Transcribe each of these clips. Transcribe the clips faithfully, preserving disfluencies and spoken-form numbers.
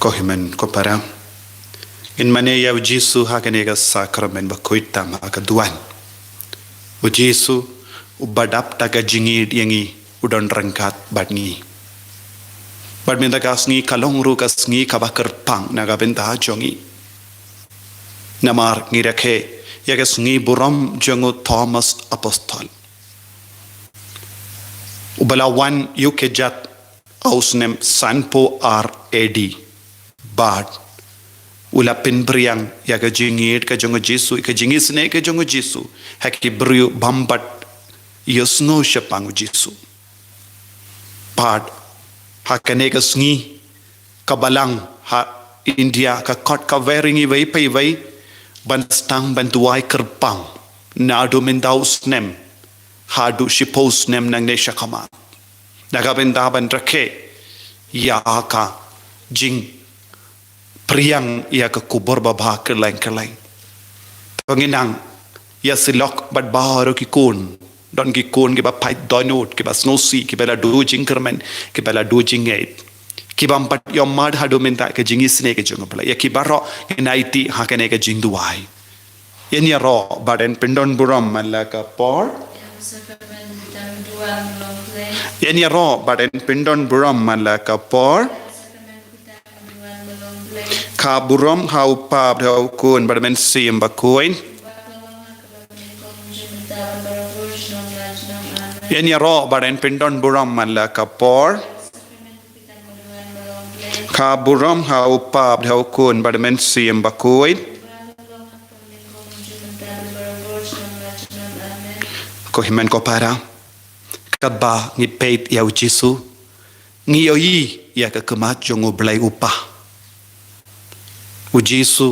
Ko hynmen ko para, ngin mane ïa u Jisu ha kane ka sakramen bakhuid tam ha ka duwan. U Jisu uba dap da ka jingïeit ïa ngi u don ryngkat bad ngi. Bad mynta ka sngi ka long ruh ka sngi kaba kyrpang na ka bynta jong ngi. Namar ngi rakhe ïa ka sngi burom jong u Thomas Apostol, uba la wan ïa u kjat ha u snem sanphew ar A D. Bad u la pynpriang ïa ka jingïeit ka jong u Jisu, ka jingisynei ka jong u Jisu ha ki briew bym pat ïohsngew shaphang u Jisu. Bad ha kane ka sngi ka Balang ha India ka khot ka wer ïa ngi iwei pa iwei ban sdang ban duwai kyrpang naduh mynta u snem haduh shiphew snem nangne shakhmat, na ka bynta ban rakhe ïa ka jingpriang ïa ka khubor babha kylleng kylleng. To ngin nang ïa syllok bad baroh ki khun. Don ki khun kiba pait dohnud, kiba sngewsih, kiba la duh jingkyrmen, kiba la duh jingngeit, kiba ym pat ïohmad haduh mynta ka jingisynei ka jong u Blei. Ïa ki baroh ngin aiti ha kane ka jingduwai. Ïa ïaroh bad yn pyndon burom man la ka por. Ïa ïaroh bad yn pyndon burom man la ka por. Ka burom ha u Kpa bad ha u Khun bad ha u Mynsiem Bakhuid. Ïa ïaroh bad yn pyndon burom man la ka por. Ka burom ha u Kpa bad ha u Khun bad ha u Mynsiem Bakhuid. Ko hynmen ko para, katba ngi peit ïa u Jisu, ngi ïohi ïa ka khmat jong u Blei u Kpa. U Jisu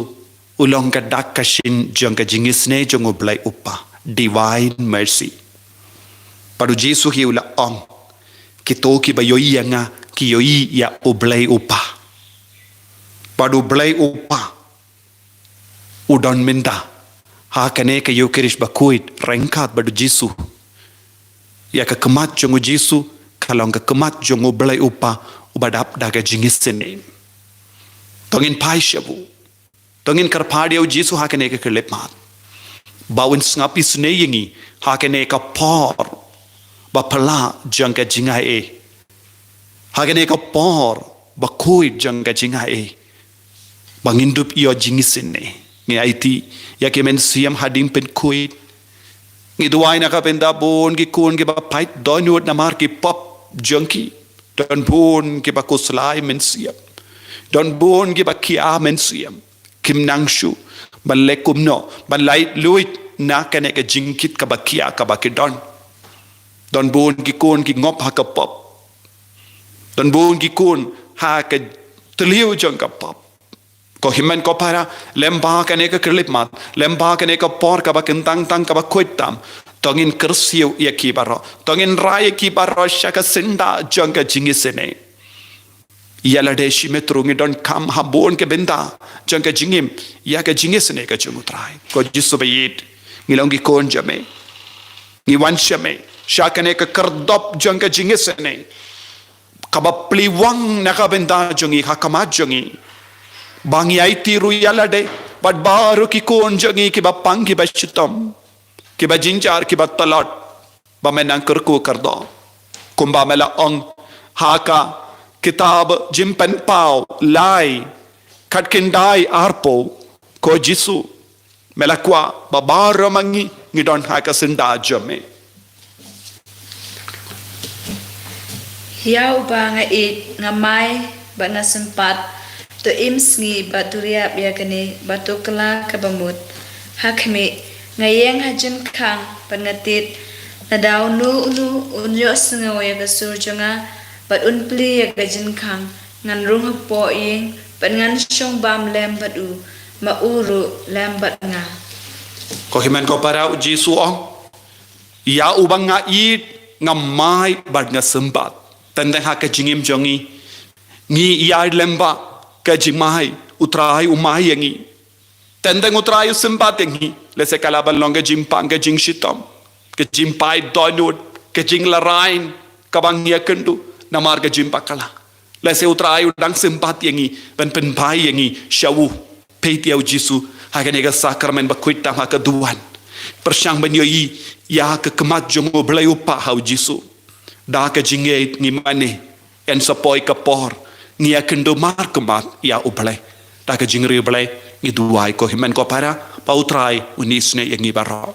u long ka dak ka shin jong ka jingisynei jong u Blei u Kpa, divine mercy. Bad u Jisu hi u la ong, kito kiba ïohi ïa nga ki ïohi ïa u Blei u Kpa. Bad u Blei u Kpa u don mynta ha kane ka Eucharist bakhuid ryngkat bad u Jisu. Ïa ka khmat jong u Jisu ka long ka khmat jong u Blei u Kpa uba dap da ka jingisynei. To ngin phai shabu, to ngin kyrpad ïa u Jisu ha kane ka khyllipmat ba un sngap isynei ïa ngi ha kane ka por ba phylla jong ka jingai ei, ha kane ka por bakhuid jong ka jingai ei, ba ngin dup ïoh jingisynei. Ngi aiti ïa ki mynsiem hadien pynkhuid. Ngi duwai na ka bynta bun ki khun kiba pait dohnud namar ki pop jong ki. Don bun kiba khuslai mynsiem, don bun kiba khia mynsiem. Kim nang shuh ban leh kumno ban laitluid na kane ka jingkit kaba khia kaba ki don. Don bun ki khun ki ngop ha ka pop. Don bun ki khun ha ka thliew jong ka pop. Ko hynmen ko para, lyngba kane ka khyllipmat, lyngba kane ka por kaba kyntang tang kaba khuid tam, to ngin kyrsiew ïa ki baroh, to ngin rai ïa ki baroh sha ka syndah jong ka jingisynei. Ïa lade shimet ruh ngi donkam ha bun ka bynta jong ka jingim ïa ka jingisynei ka jong u Trai. Ko Jisu ba ïeit, ngi long ki khun jong me, ngi wan sha me sha kane ka khyrdop jong ka jingisynei kaba plie wang na ka bynta jong ngi ha khmat jong ngi. Ba ngi aiti ruh ïa lade bad baroh ki khun jong ngi kiba pang kiba shitom, kiba jynjar kiba tlot, ba men nang kyrkhu kyrdoh. Kumba me la ong ha ka kitab Jingpynpaw lai, khatkhyndai arphew, ko Jisu, me la kwah ba baroh ma ngi ngi don ha ka syndah jong me. Ïa uba nga ïeit, nga mai bad nga sympat, to im sngi bad to riap ïa kane bad to kylla kaba mut. Ha khmih, nga ïeng ha jingkhang bad nga tied, lada uno uno un ïohsngew ïa ka sur jong nga bad un plie ïa ka jingkhang, ngan rung hapoh ïing bad ngan shong bam lem bad u, ma u ruh lem bad nga. Ko hynmen ko para, u Jisu u ong, ïa uba nga ïeit nga mai bad nga sympat. Teng teng ha ka jingim jong ngi, ngi ïai lyngba ka jingmai, u Trai u mai ïa ngi. Teng teng u Trai u sympat ïa ngi, lehse ka lah ban long ka jingpang, ka jingshitom, ka jingpait dohnud, ka jinglehrain kaba ngi ïakynduh namar ka jingbakla. Lehse U Trai u dang sngewbha ïa ngi ban pynphai ïa ngi sha u. Peit ïa U Jisu ha kane ka sakramen bakhuid tam ha ka duwan. Pyrshang ban ïohi ïa ka khmat jong U Blei U Kpa ha U Jisu. Da ka jingngeit ngi mane, yn sa poi ka por ngi ïakynduh markhmat ïa U Blei. Da ka jingriewblei ngi duwai. Ko hynmen ko para, ba U Trai un isynei ïa ngi baroh.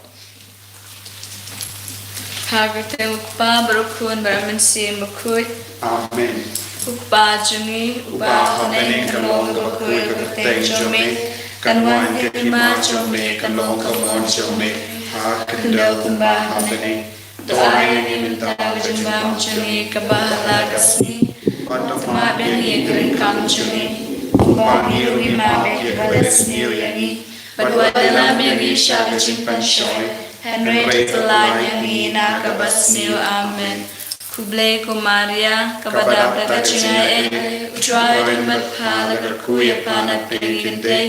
Ha ka kyrteng U Kpa bad U Khun bad U Mynsiem Bakhuid. Amen. U Kpa jong ngi uba ha bneng, kan long kaba khuid ka kyrteng jong me, kan wan ka hima jong me, kan long ka mon jong me ha khyndew kumba ha bneng. To ai ïa ngi mynta ka jingbam jong ngi kaba ha la ka sngi. Bad to map ïa ngi ïa ki ryngkang jong ngi, kumba ngi ruh ngi map ïa kiba leh sniew ïa ngi. Bad wat ïalam ïa ngi sha ka jingpynshoi, hynrei to laid ïa ngi na kaba sniew. Amen. Khublei ko Maria, kaba dap da ka jingaiei, U Trai u don bad pha. La kyrkhu ïa pha na pdeng ki kynthei,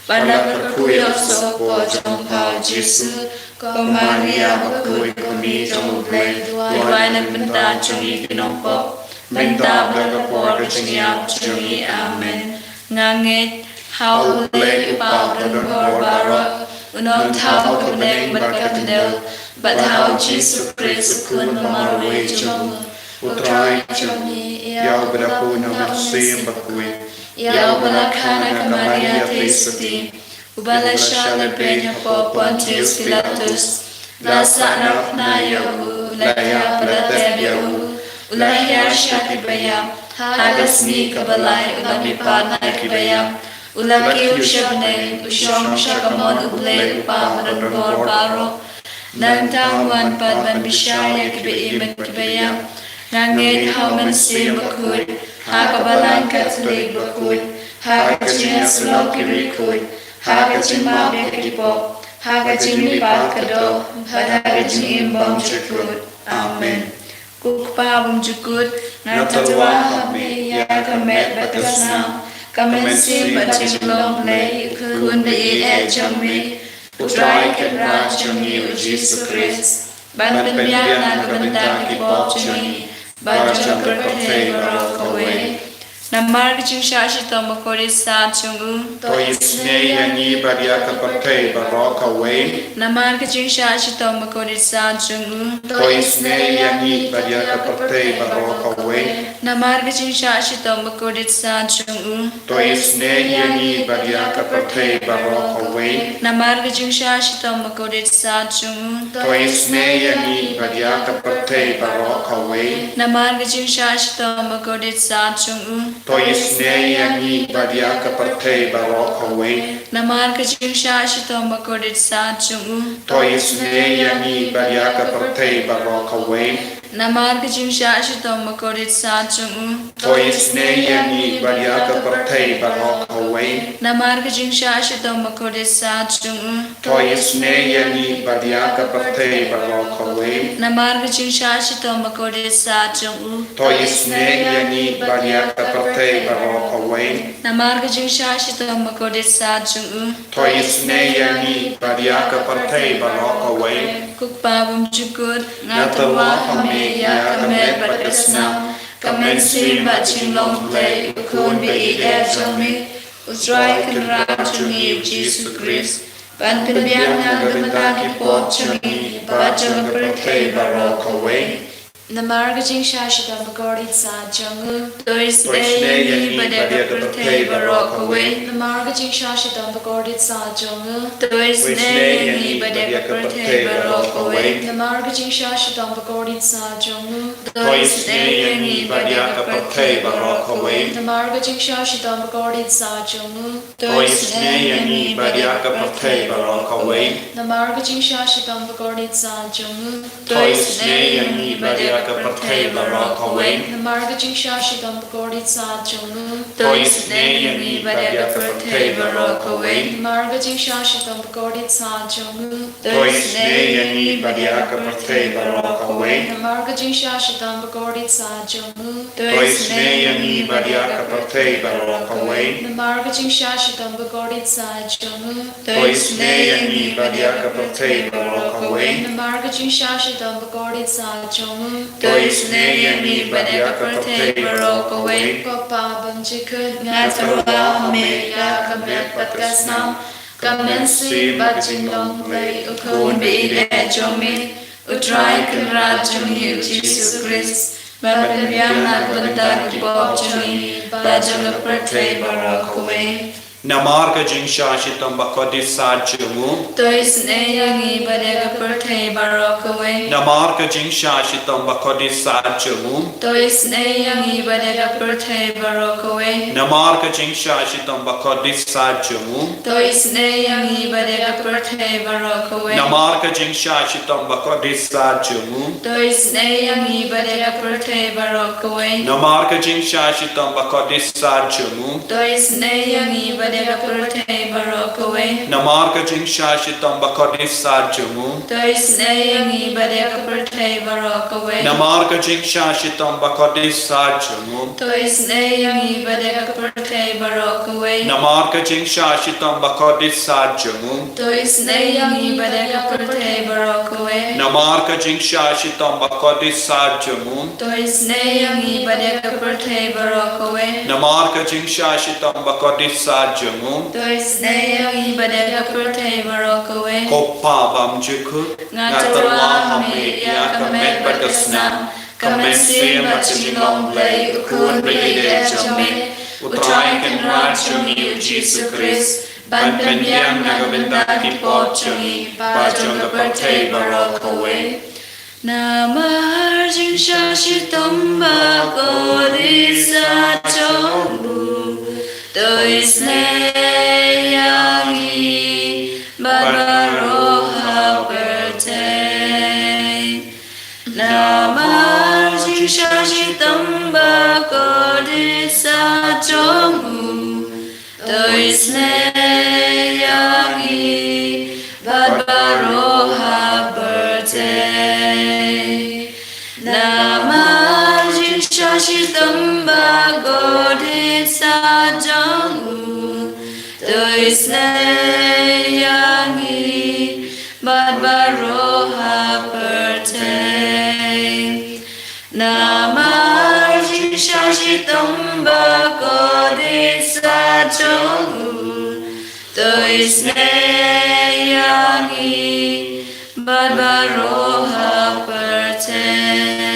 bad la kyrkhu ïa u sohpop jong pha U Jisu. Ko Maria bakhuid, ko Kmie jong U Blei, duwai na ka bynta jong ngi ki nongpop, mynta bad ha ka por ka jingïap jong ngi. Amen. Nga ngeit ha U Blei U Kpa uba donbor baroh, u nongthaw ka bneng bad ka khyndew, bad ha U Jisu Khrist U Khun ba marwei jong U Trai jong ngi, ïa uba la pun ha U Mynsiem Bakhuid, ïa uba la kha na ka Maria Theisotti, uba la shah lehbeiñ hapoh Pontius Pilatus, la sahnarphna ïa u, la ïap bad la tep ïa u, u la hiar sha kiba ïap, ha ka sngi kaba lai u la mihpat na kiba ïap, u la kiew sha bneng, u shong sha ka mon U Blei U Kpa uba donbor baroh. Nangta un wan pat ban bishar ïa kiba im bad kiba ïap. Nga ngeit ha U Mynsiem Bakhuid, ha ka Balang Katholik bakhuid, ha ka jingïasyllok ki riewkhuid, ha ka jingmap ïa ki pop, ha ka jingmihpat ka doh, bad ha ka jingim bymjukut. Amen. Ko Kpa bymjukut, nga tyrwa ha me ïa ka met bad ka snam, ka mynsiem bad jinglong Blei, U Khun ba ïeit jong me, U Trai Kynrad jong ngi U Jisu Khrist, ban pynbiang na ka bynta ki pop jong ngi bad jong ka pyrthei baroh kawei. Namar ka jingshah shitom bakordit sat jong u, to isynei ïa ngi bad ïa ka pyrthei baroh kawei. Namar ka jingshah shitom bakordit sat jong u, to isynei ïa ngi bad ïa ka pyrthei baroh kawei. Namar ka jingshah shitom bakordit sat jong u, to isynei ïa ngi bad ïa ka pyrthei baroh kawei. Namar ka jingshah shitom bakordit sat jong u, to isynei ïa ngi bad ïa ka pyrthei baroh kawei. Namar ka jingshah shitom bakordit sat jong u, to isynei ïa ngi bad ïa ka pyrthei baroh kawei. Namar ka jingshah shitom bakordit sat jong u, to isynei ïa ngi bad ïa ka pyrthei baroh kawei. Namar ka jingshah shitom bakordit sat jong u, to isynei ïa ngi bad ïa ka pyrthei baroh kawei. Namar ka jingshah shitom bakordit sat jong u, to isynei ïa ngi bad ïa ka pyrthei baroh kawei. Namar ka jingshah shitom bakordit sat jong u, to isynei ïa ngi bad ïa ka pyrthei baroh kawei. Namar ka jingshah shitom bakordit sat jong u, to isynei ïa ngi bad ïa ka pyrthei baroh kawei. Ko Kpa bymjukut, nga tyrwa ha me ïa ka met bad ka snam, ka mynsiem bad jinglong Blei, U Khun ba ïeit jong me, U Trai Kynrad jong ngi U Jisu Khrist, ban pynbiang na ka bynta ki pop jong ngi bad jong ka pyrthei baroh kawei. Namar ka jingshah shitom bakordit sat jong u, to isynei ïa ngi bad ïa ka pyrthei baroh kawei. Namar ka jingshah shitom bakordit sat jong u, to isynei ïa ngi bad ïa ka pyrthei baroh kawei. Namar ka jingshah shitom bakordit sat jong u, to isynei ïa ngi bad ïa ka pyrthei baroh kawei. Namar ka jingshah shitom bakordit sat jong u, to isynei ïa ngi bad ïa ka pyrthei baroh kawei. Namar ka jingshah shitom bakordit sat jong u, to isynei ïa ngi bad ïa ka pyrthei baroh kawei. Namar ka jingshah shitom bakordit sat jong u, to isynei ïa ngi bad ïa ka pyrthei baroh kawei. Namar ka jingshah shitom bakordit sat jong u, to isynei ïa ngi bad ïa ka pyrthei baroh kawei. Namar ka jingshah shitom bakordit sat jong u, to isynei ïa ngi bad ïa ka pyrthei baroh kawei. Namar ka jingshah shitom bakordit sat jong u, to isynei ïa ngi bad ïa ka pyrthei baroh kawei. Namar ka jingshah shitom bakordit sat jong u, To isynei ïa ngi bad ïa ka pyrthei baroh kawei. Ko Pa bymjukut, nga tyrwa ha me ïa ka met bad ka snam, ka mynsiem bad ka jinglong Blei, U Khun ba ïeit jong me, U Trai Kynrad jong ngi U Jisu Khrist, ban pynbiang na ka bynta ki pop jong ngi bad jong ka pyrthei baroh kawei. Namar ka jingshah shitom ba kordit sat jong u. To isynei ïa ngi bad ïa ka pyrthei baroh kawei. Namar ka jingshah shitom ba kordit sat jong u. To isynei ïa ngi bad ïa ka pyrthei baroh kawei. Namar ka jingshah shitom ba kordit sat jong u. To isynei ïa ngi bad ïa ka pyrthei baroh kawei. Namar ka jingshah shitom ba kordit sat jong u. To isynei ïa ngi bad ïa ka pyrthei baroh kawei. Namar ka jingshah shitom ba kordit sat jong u. To isynei ïa ngi bad ïa ka pyrthei baroh kawei. Namar ka jingshah shitom ba kordit sat jong u. To isynei ïa ngi bad ïa ka pyrthei baroh kawei. Namar ka jingshah shitom ba kordit sat jong u. To isynei ïa ngi bad ïa ka pyrthei baroh kawei. Namar ka jingshah shitom ba kordit sat jong u. To isynei ïa ngi bad ïa ka pyrthei baroh kawei. Namar ka jingshah shitom ba kordit sat jong u. To isynei ïa ngi bad ïa ka pyrthei baroh kawei. Namar ka jingshah shitom ba kordit sat jong u. To isynei ïa ngi bad ïa ka pyrthei baroh kawei. Ko Pa bymjukut, nga tyrwa ha me ïa ka met bad ka snam, ka mynsiem bad ka jinglong Blei, U Khun ba ïeit jong me, U Trai Kynrad jong ngi U Jisu Khrist, ban pynbiang na ka bynta ki pop jong ngi bad jong ka pyrthei baroh kawei. Namar jingshah shitom ba kordit sat jong u, to isynei ïa ngi bad baroh ha pyrthei. Namar jingshah shitom ba kordit sat jong u, to isynei ïa ngi bad baroh ha pyrthei. Namar jingshah shitom ba kordit sat jong u, to isynei ïa ngi bad baroh ha pyrthei. Namar jingshah shitom ba kordit sat jong u, to isynei ïa ngi bad baroh ha pyrthei.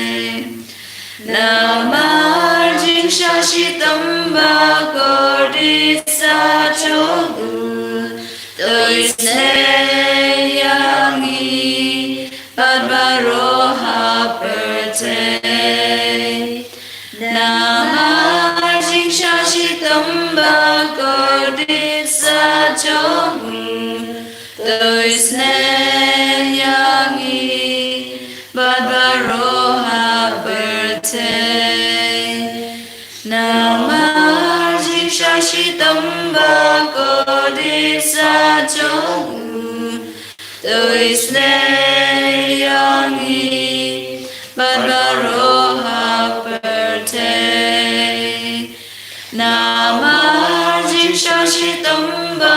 Namar jingshah shitom ba kordit sat jong u, to isynei ïa ngi bad baroh ha pyrthei. Namar jingshah shitom ba kordit sat jong u, to isynei ïa ngi bad baroh ha pyrthei. Namar jingshah shitom ba kordit sat jong u, to isynei ïa ngi bad baroh ha pyrthei. Namar jingshah shitom ba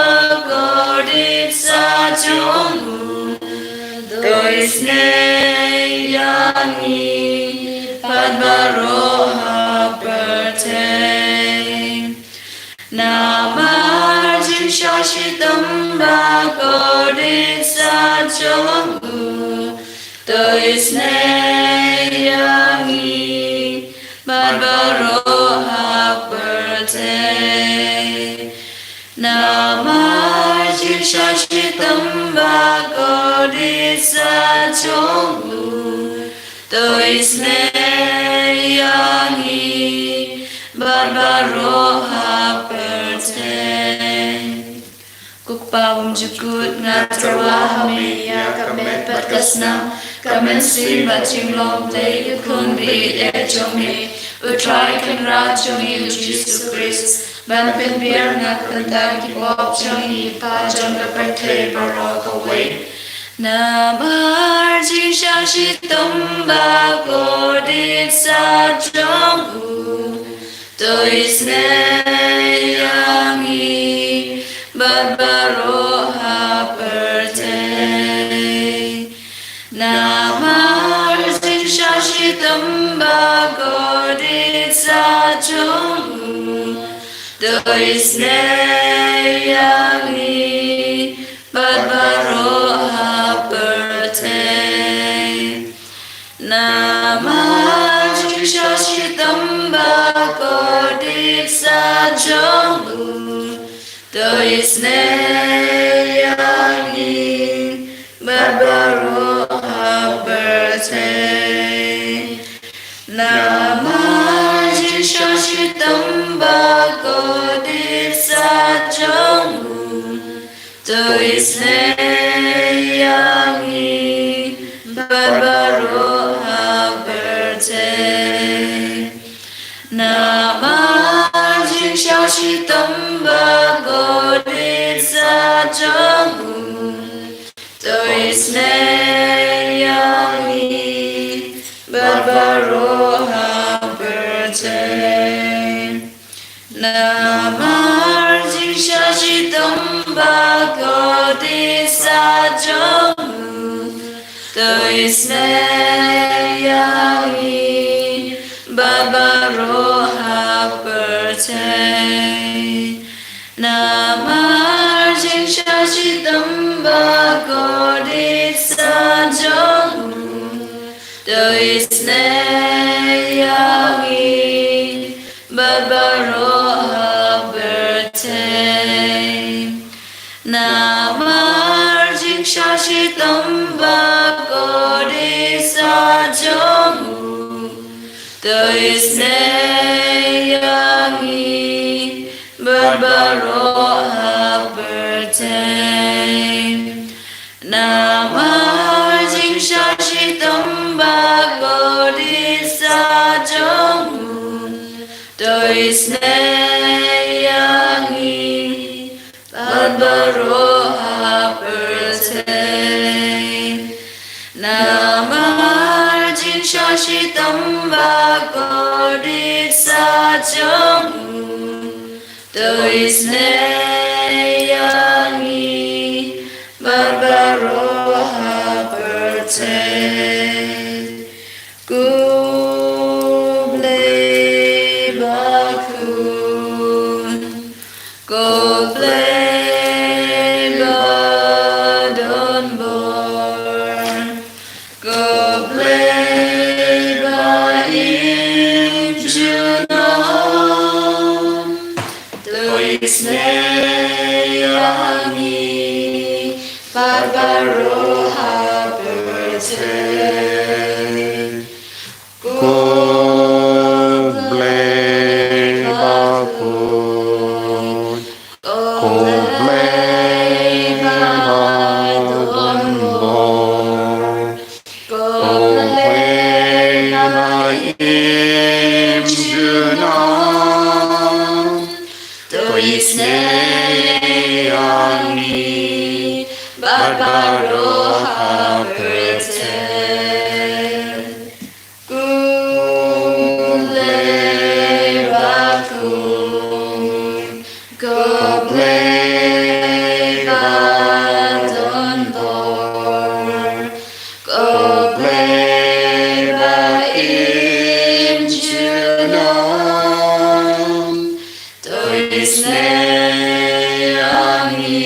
kordit sat jong u, to isynei ïa ngi bad baroh ha pyrthei. Namar jingshah shitom ba kordit sat jong u, to isynei ïa ngi bad baroh ha pyrthei. Namar jingshah shitom ba kordit sat jong u, to isynei ïa ngi bad baroh ha pyrthei. Ko Pa bymjukut, nga tyrwa ha me ïa ka met bad ka snam, ka mynsiem bad jinglong Blei, U Khun ba ïeit jong me, U Trai Kynrad jong ngi U Jisu Khrist, ban pynbiang na ka bynta ki pop jong ngi bad jong ka pyrthei baroh kawei. Namar jingshah shitom ba kordit sat jong u, to isynei ïa ngi bad baroh ha pyrthei. Namar jingshah shitom ba kordit sha jong u, to isynei ïa ngi bad baroh ha pyrthei. Namar jingshisha shitom ba kordit sha jong u, to isynei ïa ngi bad baroh ha pyrthei. Namar jingshisha shitom ba kordit sha jong u, to isynei ïa ngi bad baroh ha pyrthei. Namar jingshisha shitom ba kordit sha jong u, to isynei ïa ngi bad baroh ha pyrthei. Namar jingshisha shitom ba kordit sha jong u, to isynei ïa ngi bad baroh ha pyrthei. Namar jingshisha shitom ba kordit sha jong u, to isynei ïa ngi bad baroh ha pyrthei. Namar jingshisha shitom ba kordit sha jong u, to isynei ïa ngi bad baroh ha pyrthei. Namar jingshisha shitom ba kordit sha jong u, to isynei ïa ngi bad baroh ha pyrthei. Namar jingshisha shitom ba kordit sha jong u, to isynei ïa ngi bad baroh ha pyrthei. Ko Blei bakhuid, ko Blei ba don bor, ko Blei ba im junom, to isynei ïa ngi bad baroh ha pyrthei. Ko Blei bakhuid, ko Blei ba don bor, ko Blei ba im junom, to isynei ïa ngi bad baroh ha pyrthei. Ko Blei bakhuid, ko Blei ba don bor, ko Blei ba im junom, to isynei ïa ngi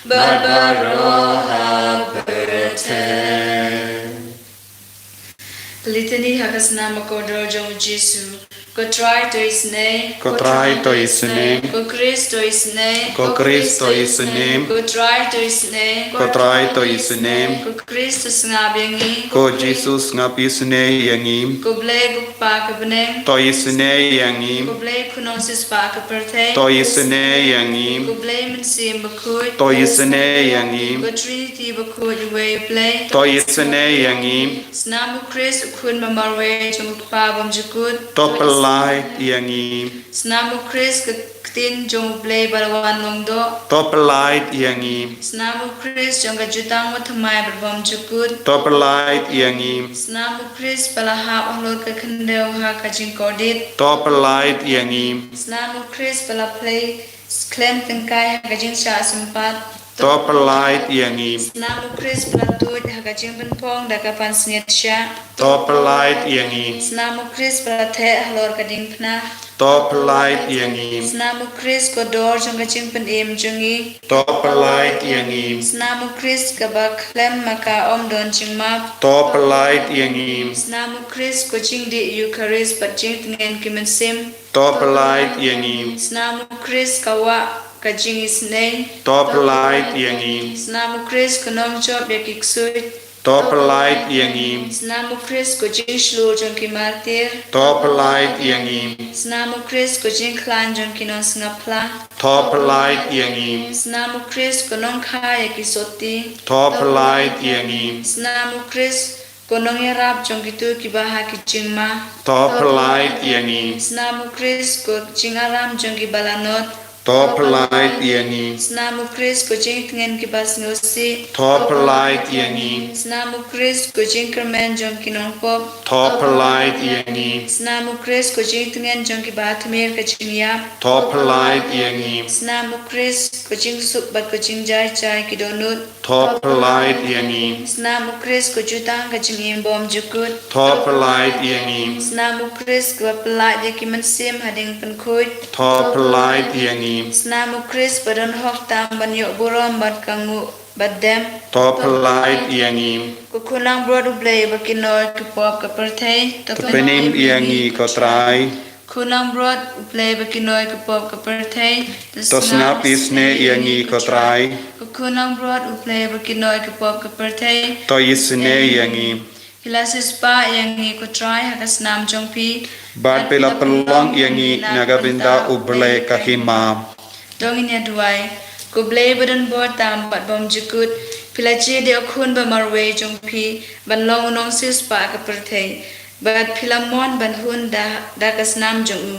bad baroh ha pyrthei. Litany ha ka snam bakordor jong u Jisu. Ko Trai, to isynei. Ko Trai, to isynei. Ko Khrist, to isynei. Ko Khrist, to isynei. Ko Trai, to isynei. Ko Trai, to isynei. Ko Khrist, to sngap ïa ngi. Ko Jisu, sngap isynei ïa ngi. Ko Blei ko Kpa ka bneng, to isynei ïa ngi. Ko Blei Khun Nongsiewspah ka pyrthei, to isynei ïa ngi. Ko Blei Mynsiem Bakhuid, to isynei ïa ngi. Ko Trinity bakhuid, uwei U Blei, to isynei ïa ngi. Snam u Khrist u Khun ba marwei jong u Kpa bymjukut, to pyllait ïa ngi. Snam u Khrist ka Ktien jong U Blei ba la wan long doh, to pyllait ïa ngi. Snam u Khrist jong ka jutang bathymmai bad bymjukut, to pyllait ïa ngi. Snam u Khrist ba la hap halor ka khyndew ha ka jingkordit, to pyllait ïa ngi. Snam u Khrist ba la plie khlem tyngkai ha ka jingshah sympat, To pynlait ïa ngi. Snam u Khrist ba la tuid ha ka jingpynphong da ka pansngiat shah. To pynlait ïa ngi. Snam u Khrist ba la theh halor ka diengphna. To pynlait ïa ngi. Snam u Khrist ko dor jong ka jingpynim jong ngi. To pynlait ïa ngi. Snam u Khrist kaba khlem ma ka ym don jingmap. To pynlait ïa ngi. Snam u Khrist ko jingdih Eukharist bad jingtngen ki mynsiem. To pynlait ïa ngi. Snam u Khrist ka wah ka jingisynei. To pynlait ïa ngi. Snam u Khrist ko nongjop ïa ki ksuid. To pynlait ïa ngi. Snam u Khrist ko jingshlur jong ki martir. To pynlait ïa ngi. Snam u Khrist ko jingkhlaiñ jong ki nongsngap phla. To pynlait ïa ngi. Snam u Khrist ko nongkha ïa ki sotti. To pynlait ïa ngi. Snam u Khrist ko nongïarap jong kito kiba ha ki jingma. To pynlait ïa ngi. Snam u Khrist ko jingaram jong kiba lanot. To pynlait ïa ngi. Snam u Khrist ko jingtngen kiba sngewsih. To pynlait ïa ngi. Snam u Khrist ko jingkyrmen jong ki nongpop. To pynlait ïa ngi. Snam u Khrist ko jingtngen jong kiba thmir ka jingïap. To pynlait ïa ngi. Snam u Khrist ko jingsuk bad ko jingjai jai ki dohnud. To pynlait ïa ngi. Snam u Khrist ko jutang ka jingim bymjukut. To pynlait ïa ngi. Snam u Khrist kaba pynlait ïa ki mynsiem hadien pynkhuid. To pynlait ïa ngi. Snam u Khrist ba don hok tam ban ïoh burom bad ka nguh bad dem. To pynlait ïa ngi. Ko khun langbrot U Blei ba kynnoh ïa ka pop ka pyrthei. To pynim ïa ngi ko Trai. Khun langbrot U Blei ba kynnoh ïa ka pop ka pyrthei. To sngap isynei ïa ngi ko Trai. Ko khun langbrot U Blei ba kynnoh ïa ka pop ka pyrthei. To isynei ïa ngi. Phi la siewspah ïa ngi ko Trai ha ka snam jong phi. Bad phi la pynlong ïa ngi na ka bynta U Blei ka hima. To ngin ïa duwai. Ko Blei ba don bor tam bad bymjukut, phi la jied ïa u khun ba marwei jong phi ban long u nongsiewspah ka pyrthei. Bad phi la mon ban hun da, da ka snam jong u.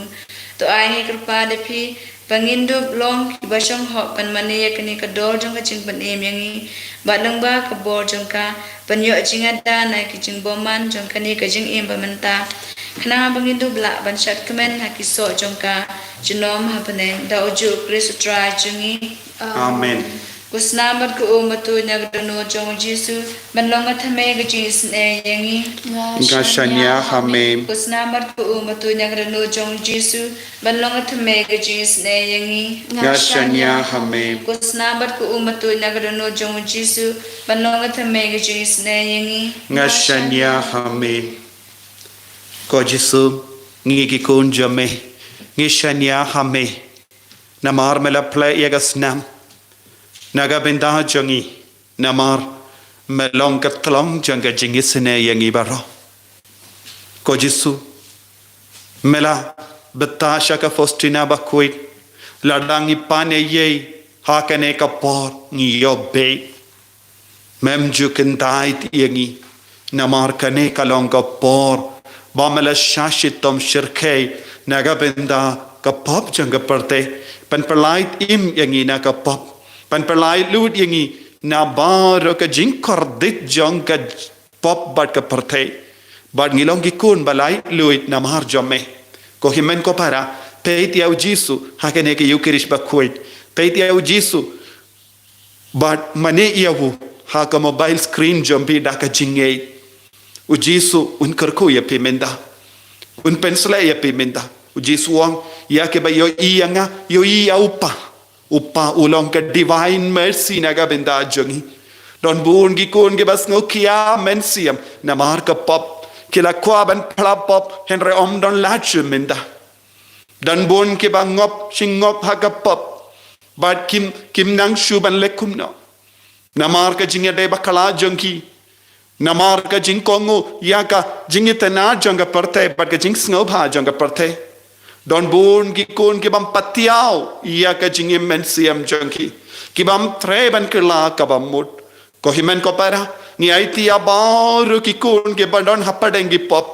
To ai ngi kyrpad ïa phi ba ngin dup long kiba shong hok ban mane ïa kane ka dor jong ka jingpynim ïa ngi. Bad lyngba ka bor jong ka ban ïoh jingada na ki jingbymman jong kane ka jingim ba mynta. Khnang ba ngin dup lah ban shad kmen ha ki soh jong ka junom ha bneng, da u juh u Khrist u Trai jong ngi. Amen. Ko snam bad ko um ba tuid na ka dohnud jong u Jisu ban long ka thymmei ka jingisynei ïa ngi. Nga shaniah ha me. Ko snam bad ko um ba tuid na ka dohnud jong u Jisu ban long ka thymmei ka jingisynei ïa ngi. Nga shaniah ha me. Ko snam bad ko um ba tuid na ka dohnud jong u Jisu ban long ka thymmei ka jingisynei ïa ngi. Nga shaniah ha me. Ko Jisu, ngi ki khun jong me, ngi shaniah ha me. Namar me la pynlait ïa ka snam na ka bynta jong ngi. Namar me long ka tlong jong ka jingisynei ïa ngi baroh. Ko Jisu, me la btah sha ka Faustina bakhuid, lada ngi pan eiei ha kane ka por ngi ïoh beit. Mem ju kyntait ïa ngi. Namar kane ka long ka por ba me la shah shitom shyrkhei na ka bynta ka pop jong ka pyrthei. Ban pynlait im ïa ngi na ka pop. Ban pynlait luid ïa ngi na baroh ka jingkordit jong ka pop bad ka pyrthei. Bad ngi long ki khun ba laitluid namar jong me. Ko hynmen ko para, peit ïa u Jisu ha kane ka Eukharist bakhuid. Peit ïa u Jisu bad mane ïa u ha ka mobile screen jong phi da ka jingngeit. U Jisu un kyrkhu ïa phi mynta. Un pynshlei ïa phi mynta. U Jisu u ong, ïa kiba ïohi ïa nga, ïohi ïa u Kpa. U Kpa u long ka divine mercy na ka bynta jong ngi. Don bun ki khun kiba sngew khia mynsiem namar ka pop. Ki la kwah ban phla pop hynrei ym don lad shuh mynta. Don bun kiba ngop shi ngop ha ka pop. Bad kim, kim nang shuh ban leh kumno. Namar ka jingïadei bakla jong ki. Namar ka jingkohnguh ïa ka jingitynnad jong ka pyrthei bad ka jingsngewbha jong ka pyrthei. Don bun ki khun ki bym patiaw ïa ka jingim mynsiem jong ki. Ki bym treh ban kylla kaba mut. Ko hynmen ko para, ngi aiti ïa baroh ki khun kiba don hapdeng ki pop.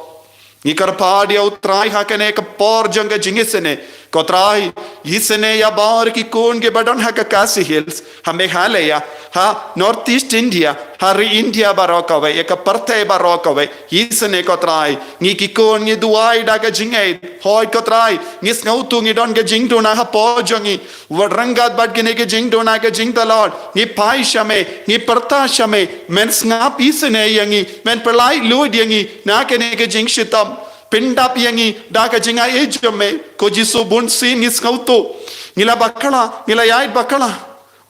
Ngi kyrpad ïa u Trai ha kane ka por jong ka jingisynei, Ko Trai, isynei ïa baroh ki khun kiba don ha ka Khasi Hills, ha Meghalaya, ha North East India, ha ri India baroh kawei, ïa ka pyrthei baroh kawei, isynei ko Trai, ngi ki khun ngi duwai da ka jingngeit, hooid ko Trai, ngi sngewthuh ngi don ka jingduna hapoh jong ngi, wat ryngkat bad kine ki jingduna ki jingtlot, ngi phai sha me, ngi pyrta sha me, men sngap isynei ïa ngi, men pynlait luid ïa ngi, na kine ki jingshitom. Pyndap ïa ngi da ka jingaiei jong me. Ko Jisu, bunsien ngi sngewthuh, ngi la bakla, ngi la ïaid bakla.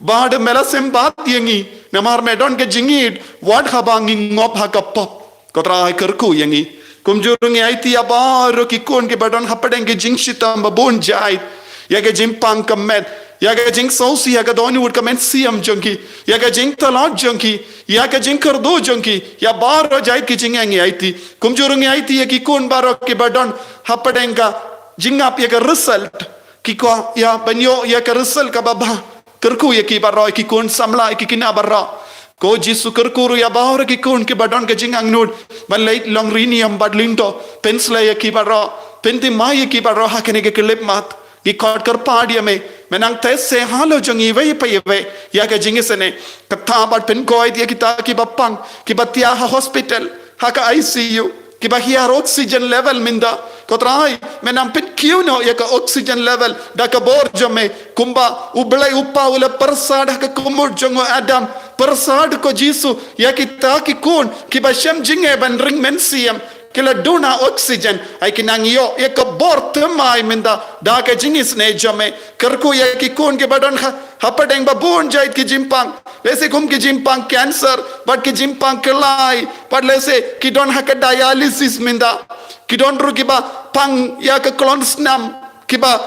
Bad me la sympat ïa ngi, namar me don ka jingïeit wat haba ngi ngop ha ka pop. Ko Trai, kyrkhu ïa ngi. Kumjuh ruh ngi aiti ïa baroh ki khun kiba don hapdeng ki jingshitom ba bun jait, ïa ka jingpang ka met, ïa ka jingsngewsih ha ka dohnud ka mynsiem jong ki, ïa ka jingtlot jong ki, ïa ka jingkyrduh jong ki, ïa baroh jait ki jingeh ngi aiti. Kumjuh ruh ngi aiti ïa ki khun baroh kiba don hapdeng ka jingngap ïa ka result, ki kwah ïa ban ïoh ïa ka result kaba bha. Kyrkhu ïa ki baroh, ïa ki khun samla, ïa ki khynnah baroh. Ko Jisu, kyrkhu ruh ïa baroh ki khun kiba don ka jingangnud ban leit long riewniam bad lyngdoh. Pynshlei ïa ki baroh, pynthymmai ïa ki baroh ha kane ka khyllipmat. Ngi khot kyrpad ïa me, me nang test halor jong iwei pa iwei ïa ka jingisynei. Kata bad pynkoit ïa kita kiba pang, kiba thiah ha hospital, ha ka I C U, kiba hiar oxygen level mynta. Ko Trai, me nang pynkiew noh ïa ka oxygen level da ka bor jong me, kumba U Blei U Kpa u la pyrsad ha ka kynmut jong u Adam. Pyrsad ko Jisu ïa kita ki khun kiba shem jingeh ban ring mynsiem, ki la duna oxygen, ai ki nang ïoh ïa ka bor thymmai mynta da ka jingisynei jong me. Kyrkhu ïa ki khun kiba don ha, hapdeng ba bun jait ki jingpang. Lehse kum ki jingpang cancer, bad ki jingpang kyllai, bad lehse ki don ha ka dialysis mynta. Ki don ruh kiba pang ïa ka klon snam, kiba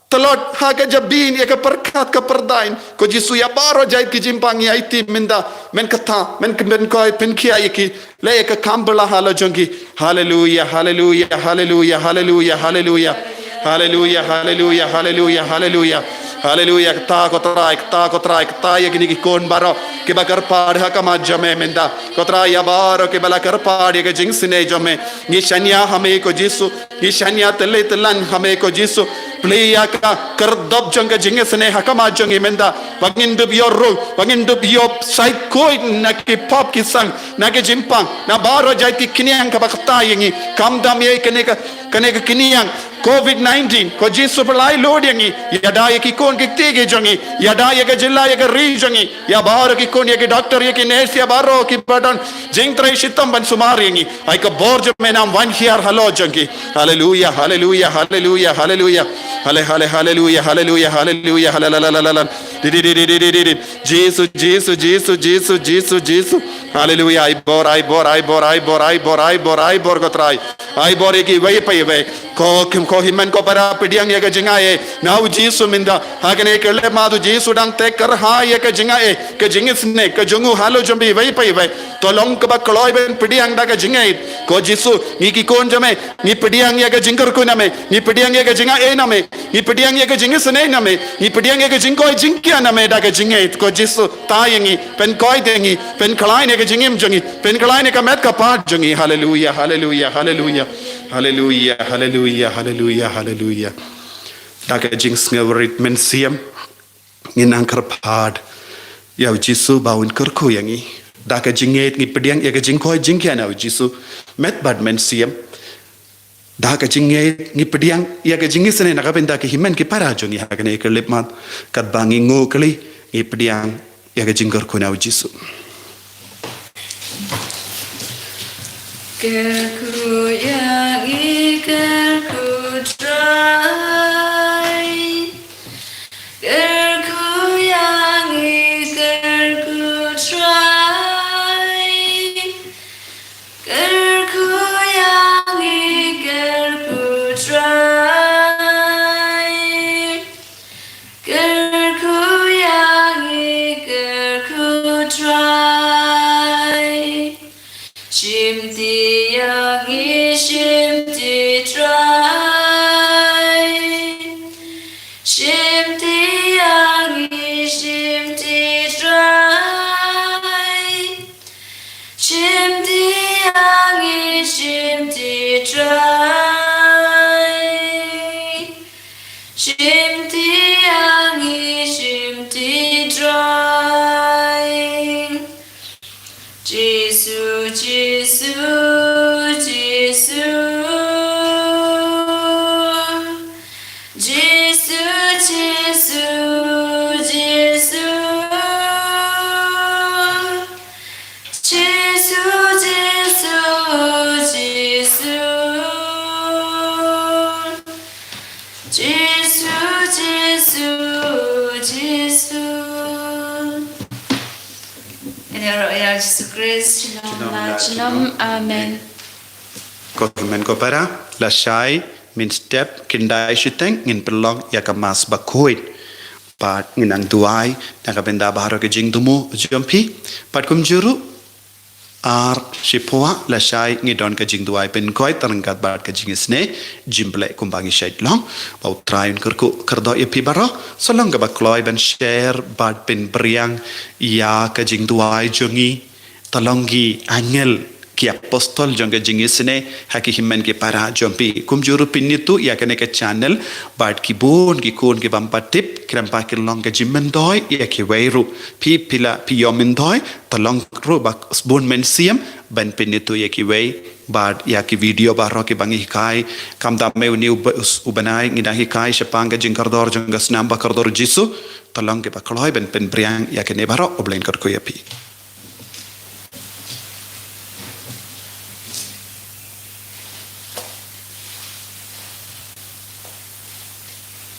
tlot ha ka jabieng ïa ka pyrkhat ka pyrdain. Ko Jisu, ïa baroh jait ki jingpang ngi aiti mynta, men kata, men kmen koi, pynkhiah ïa ki, leh ïa ka kam bylla halor jong ki. Haleluia, haleluia, haleluia, haleluia, haleluia. Haleluia, haleluia, haleluia, haleluia. Haleluia, kata ko Trai, kata ko Trai, kata ïa kine ki khun baroh kiba kyrpad ha khmat jong me mynta. Ko Trai, ïa baroh kiba la kyrpad ïa ka jingisynei jong me, ngi shaniah ha me ko Jisu. Ngi shaniah tylli tyllan ha me ko Jisu. Plie ïa ka kyrdop jong ka jingisynei ha khmat jong ngi mynta. Ba ngin dup ïoh ruh, ba ngin dup ïoh shait khuid na ki pop ki sang, na ki jingpang, na baroh jait ki khñiang kaba kata ïa ngi. Kham dam ïa kane ka, kane ka khñiang covid nineteen, ko Jisu pynlait luid ïa ngi. Ïada ïa ki khun ki kti ki jong ngi. Ïada ïa ka jylla ïa ka ri jong ngi. Ïa baroh ki khun, ïa ki doktor, ïa ki nurse, ïa baroh kiba don jingtrei shitom ban sumar ïa ngi. Ai ka bor jong me nang wan hiar halor jong ki. Haleluia, haleluia, haleluia, haleluia. Hale, hale, haleluia, haleluia, haleluia, haleluia. Di, di, di, di, di, di, di, di. Jisu, Jisu, Jisu, Jisu, Jisu, Jisu. Haleluia. Ai bor, ai bor, ai bor, ai bor, ai bor, ai bor, ai bor ko Trai. Ai bor ïa kiwei pa iwei. Ko, ko hynmen ko para pdiang ïa ka jingaiei na u Jisu mynta. Ha kane ka khyllipmat u Jisu dang tek kyrhai ïa ka jingaiei, ka jingisynei ka jong u halor jong iwei pa iwei. To long kaba kloi ban pdiang da ka jingngeit. Ko Jisu, ngi ki khun jong me, ngi pdiang ïa ka jingkyrkhu na me, ngi pdiang ïa ka jingaiei na me, ngi pdiang ïa ka jingisynei na me, ngi pdiang ïa ka jingkoit jingkhiah na me da ka jingngeit. Ko Jisu, tai ïa ngi, pynkhiah ïa ngi, pynkhlaiñ ïa ka jingim jong ngi, pynkhlaiñ ïa ka met ka phad jong ngi. Haleluia, haleluia, haleluia. Haleluia, haleluia, haleluia, haleluia. Da ka jingsngewrit mynsiem ngin nang kyrpad ïa u Jisu ba un kyrkhu ïa ngi. Da ka jingngeit ngi pdiang ïa ka jingkoit jingkhiah na u Jisu, met bad mynsiem. Da ka jingngeit ngi pdiang ïa ka jingisynei na ka bynta ki hynmen ki para jong ngi ha kane ka khyllipmat. Katba ngi nguh kylli, ngi pdiang ïa ka jingkyrkhu na u Jisu. Kyrkhu ïa ngi, kyrkhu Trai. Kyrkhu ïa ngi, kyrkhu Trai. Kyrkhu ïa ngi, kyrkhu Trai. Kyrkhu ïa ngi, kyrkhu Trai. Shimti ïa ngi, shimti Trai. Shimti ïa ngi, shimti Trai. Shimti ïa ngi, shimti Trai. Khrist junom la junom. Amen. Ko hynmen ko para, lashai mynstep kyndai shiteng ngin pynlong ïa ka Mass bakhuid. Bad ngin nang duwai na ka bynta baroh ka jingthmu jong phi. Bad kumjuh ruh ar shiphew lashai ngi don ka jingduwai pynkoit ryngkat bad ka jingisynei jingpynleit kumba ngi shait long. Ba U Trai un kyrkhu kyrdoh ïa phi baroh. Sa long kaba kloi ban share bad pynbriang ïa ka jingduwai jong ngi tang long ki angel, ki apostol jong ka jingisynei ha ki hynmen ki para jong phi. Kumjuh ruh pynithuh ïa kane ka channel bad ki bun ki khun ki bym pat tip, khnang ba kin long ka jingmyntoi ïa kiwei ruh. Phi phi la phi ïoh myntoi, tang long ruh ba bun mynsiem ban pynithuh ïa kiwei. Bad ïa ki video baroh kiba ngi hikai, khamtam une u ba-, u bnai ngi dang hikai shaphang ka jingkordor jong ka snam bakordor Jisu, tang long kiba kloi ban pynbriang ïa kine baroh. U Blei un kyrkhu ïa phi.